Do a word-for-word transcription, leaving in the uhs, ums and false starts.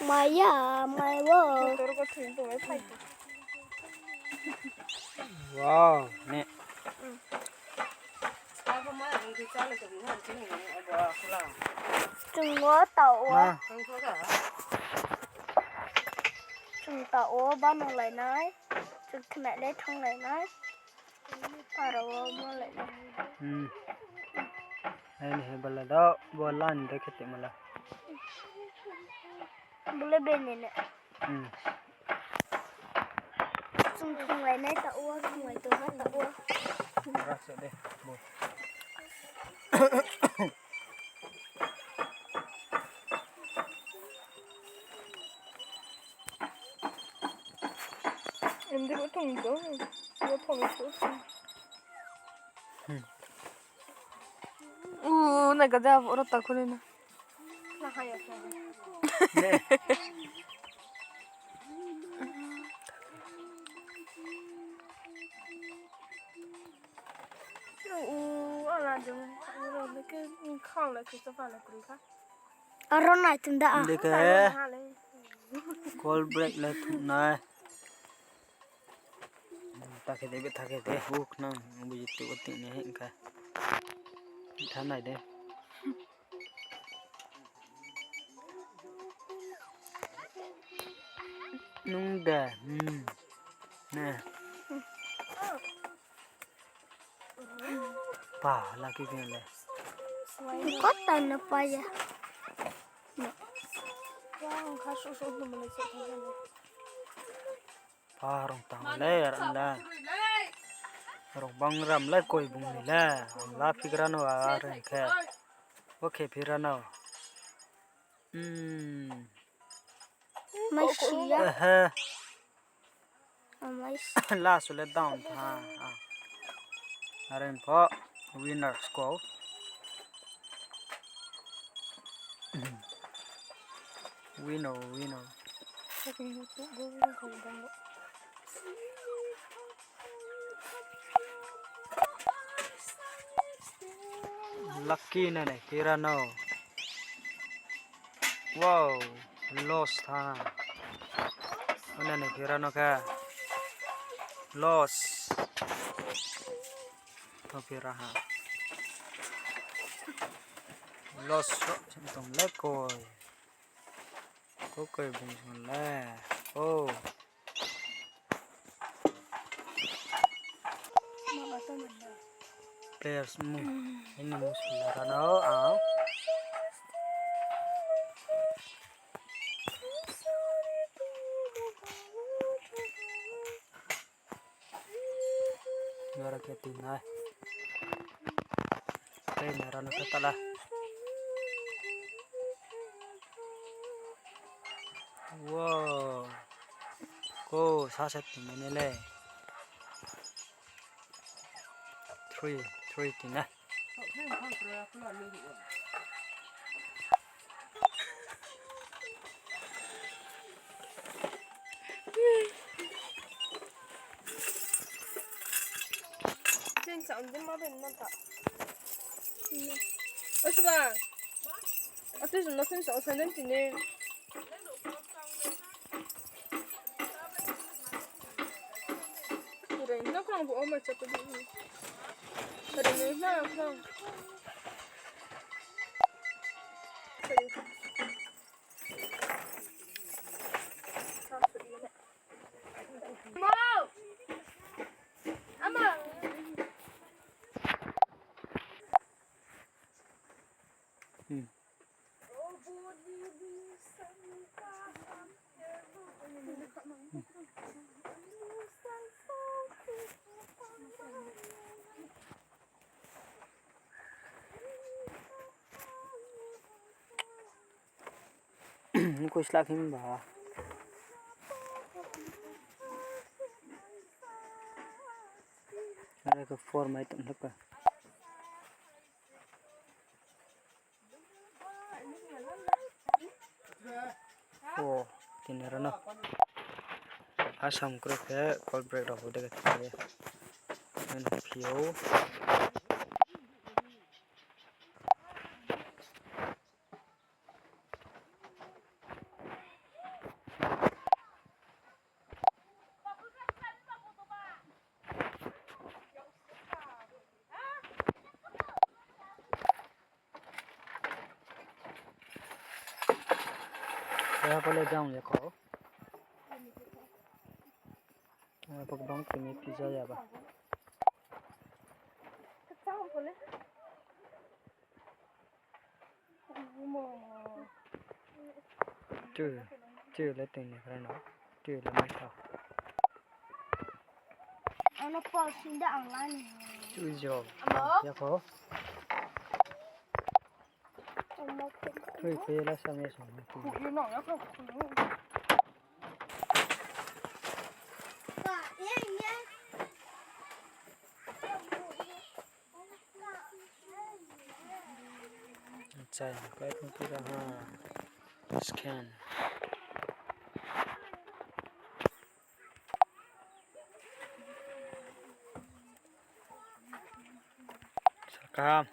Maya, mai wo. Motor ko thung tong phai. Wow, ne. Abo ma ang khe chale tong ha chini abo akula. Chung wo tao wo. Ma. Ang kho ga. Chung tao wo banang lai nai. Chung khnai le thang lai nai. Para wo ma lai nai. Hmm. Ai ni he bala do, bo lan de khe te mala. Bole bene ne. Hmm. Chung thunglai nai ta wo, thunglai tong ha ta wo. Rasa de, bo. Em de bo thung do, bo thung do. Hmm. U, nai ka ja, oro ta khore na. U, ala jong, oro le ke khang le ke chapa le kri kha. Aro nai tunda a. Deke. Aro nai le. Call break le thung nai. Ta khe de, be ta khe de, huk nang, bu YouTube wo ting ni hing kha. Tha nai de. Nung de, hmm. Ne. Pa, laki khe le. Kota na pa ya. Wah, ang kha su su tu mele se ta ya. Pa rong tang le, ram le. Rong bang ram le, koi bung ni le. Ang la phi gra no, a reng khe. Bo khe phi ra no. Hmm. Mai si ya. Ehe. Amai si. Last le down tha. Ah. Are pho winner score. Winner, winner. Lucky na ne phi ra no. Wow, loss tha. Ana ne phi ra no kha. Loss. To phi ra ha. Loss so tong le koi. Ko koi bung sung le. Oh. Players mu. Ini mu sila rana o, ah. Yara khe tui nai. Tei nai rano khe tala. Wow. Ko sa se tui nai le. Three, three tui nai. Ken sa undin ma ben ma ta. Oi, suba. Atu jin lo ken sa o silent tini. Ore, no khang bo o ma cha to di. Ore, no na khang. Nung koi slak him ba. Are khe four mai tong thaka. O, tini rano. Asam kro khe call break rao bo dege thaye. Nang phiyo. Abo le jang ya kho. Abo gbang tini pizza ya ba. Tui, tui le tini khra no. Tui le mai tha. Ano pal sinda ang lani. Tui jo. Ya kho. Tui pe la sa me sa. Chai, koi phung pura ha. Scan. Sakam,